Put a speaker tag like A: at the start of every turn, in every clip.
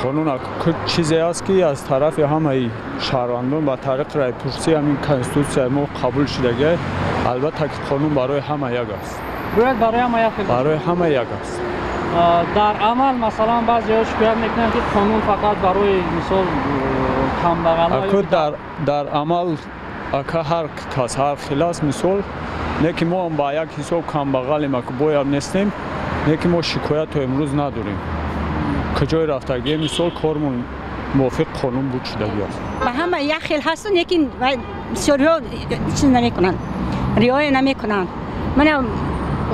A: Қонун чизе аст, ки аз тарафи ҳамаи шаҳрвандон ба тариқи райпурсӣ ҳамин конститутсияи мо қабул шудагӣ. Албатта, ки қонун барои ҳама як аст.
B: Бояд барои ҳама як.
A: Барои ҳама як аст.
B: Дар амал, масалан, баъзеҳо шикоят мекунанд, ки қонун фақат барои, мисол, камбағалҳо.
A: Дар амал, ака, ҳар кас ҳар хел аст. Мисол, не ки мо ҳам ба як ҳисоб камбағалем, ака, бояд нестем, не ки мо шикоят то имрӯз надорем. Куҷои рафтагӣ, мисол, кормон мувофиқ қонун буд шудагӣ аст.
C: Ба ҳама як хел ҳасту, лекин бисёриҳо чиз намекунанд, риоя намекунанд. Мана,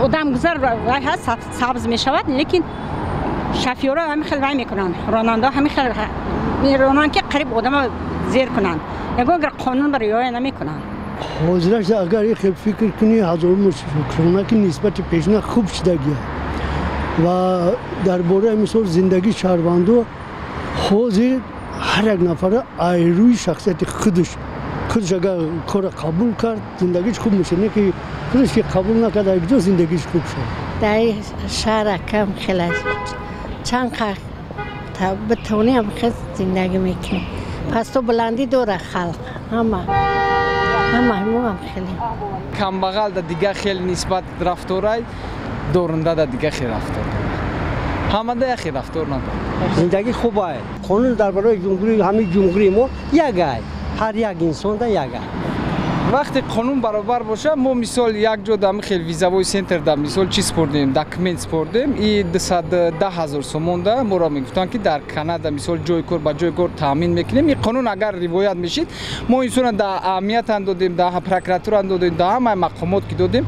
C: одам гузар вай ҳаст, сабз мешавад, лекин шофёрҳо ҳамин хел вай мекунанд, ронандаҳо ҳамин хел меронанд, ки қариб одама зер кунанд. Ягон гар қонун ба риоя намекунанд.
D: Ҳозираш агар хел фикр кунӣ, ҳазорум шукрона, ки нисбати пешина хуб шудагия. Ва дар бораи, мисол, зиндагии шаҳрвандо, ҳозир ҳар як нафара айрӯи шахсияти худаш агар кора қабул кард, зиндагиш хуб мешавад, не ки худаш ки қабул накард, якҷо зиндагиш хуб шуд.
E: Дар шаҳр кам хел чанд битавонем хел зиндагӣ мекунем. Пасту баландӣ дора халқ, ҳама мо ҳам хеле.
F: Камбағал да дигар хел нисбат рафторай, дорунда да дигар хел рафтор дорад. Ҳамада як хел рафтор надорад.
G: Зиндагӣ хуб ай. Қонун дар барои ҷумҳурӣ, ҳамин ҷумҳурии мо як ай, ҳар як инсонда як ай.
F: Вақте қонун баробар боша, мо, мисол, як ҷо дар хел визовой центр да, мисол, чӣ спордем, документ спордем и 210 000 сомон да моро мегуфтанд, ки дар Канада, мисол, ҷои кор ба ҷои кор таъмин мекунем. Ин қонун агар ривоят мешид, мо инсона да амниятам додем, да прокуратурам додем, да ҳамаи мақомот ки додем,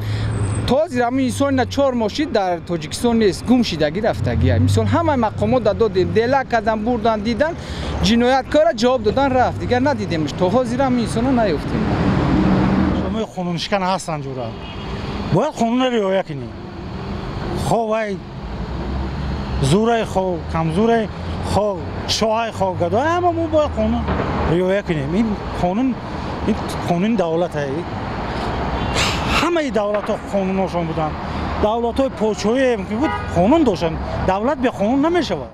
F: то ҳозир ҳамин инсон на 4 моҳ шид, дар Тоҷикистон нест, гум шидагӣ рафтагия. Мисол, ҳамаи мақомот да додем, дела кардан, бурдан, дидан, ҷинояткора ҷавоб додан, рафт, дигар надидемш. То ҳозир ҳамин инсона наёфтем.
H: Қонуншикан ҳастанд ҷура, бояд қонунро риоя кунем. Хо вай зурай, хо камзурай, хо шоҳай, хо гадой, ҳама мо бояд қонун риоя кунем. Ин қонун, ин қонуни давлат. Ҳамаи давлатҳо қонунҳошон буданд. Давлатҳои подшоҳие ки буд, қонун доштанд. Давлат бе қонун намешавад.